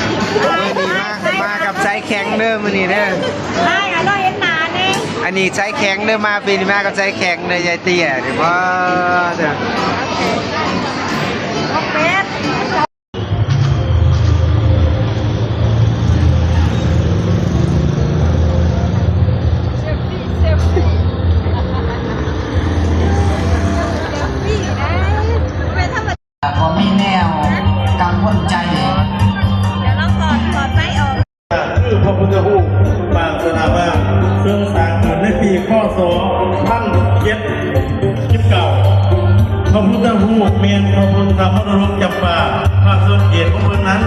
ມື້ນີ້ມາ ມາກັບໃຊ້ແຂງເດີມື້ນີ້ເດີ. ອ້າຍ ອະນ້ອຍເຫັນໜ້າແດ່. ອັນນີ້ໃຊ້ແຂງເດີ ມາປີນີ້ມາກັບໃຊ້ແຂງເດີ ຍາຍເຕ້ຍນີ້. ບໍ່ເດີ ບໍ່ມີແນວກັງວົນໃຈ. ຄືພະພຸດທະຮູບປາງສະຖາບັນ ເຊິ່ງສ້າງຂຶ້ນໃນປີ ຄ.ສ. ພັນເຈັດສິບເກົ້າ. ພະພຸດທະຮູບແມ່ນພະພຸດທະມະລະດົກຈຳປາ ພາກສ່ວນເຂດຂອງເພິ່ນນັ້ນ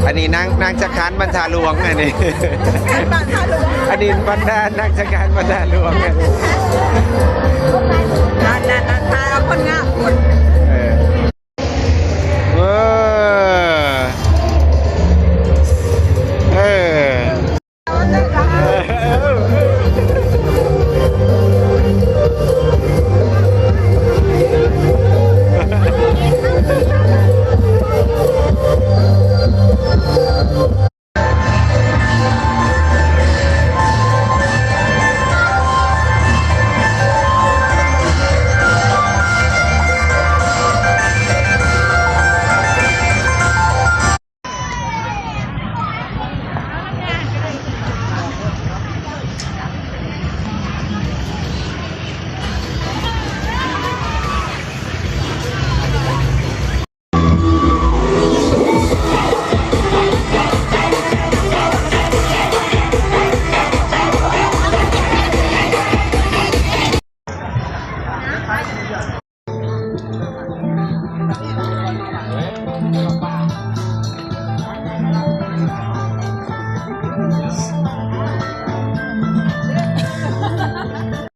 ອັນນີ້ນາງ ນາງຈັກຄານບັນທາຫຼວງ ອັນນີ້ ອັນນີ້ບັນດານາງຈັກຄານບັນທາຫຼວງ ອັນນີ້ ນັ້ນ ນັ້ນ ນັ້ນ ຖ່າຍເອົາຄົນງາມພຸ້ນ ເອີ. ເອີ ເອີ.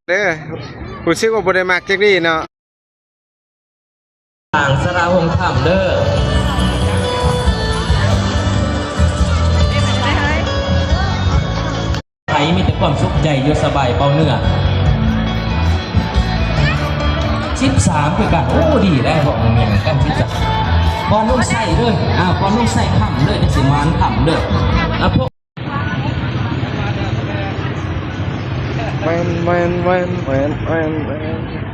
ເດີ ຮູ້ສຶກວ່າບໍ່ໄດ້ມັກຈັກດີ້ເນາະ. ທາງສາລາໂຮງທຳເດີ ໄທມີແຕ່ຄວາມສຸກໃຈ ຢູ່ສະບາຍເບົາເນື້ອ. ສິບສາມຄືກັນ ໂອ້ ດີແລ້ວ ເວົ້າແມ່ນກັນ ສິບສາມ ບ່ອນລົງໃສ່ເດີ ອ່າ ບ່ອນລົງໃສ່ຄຳເດີ ຈັ່ງຊິມານຄຳເດີ ອ່າ ພວກ ແມ່ນ ແມ່ນ ແມ່ນ ແມ່ນ ແມ່ນ.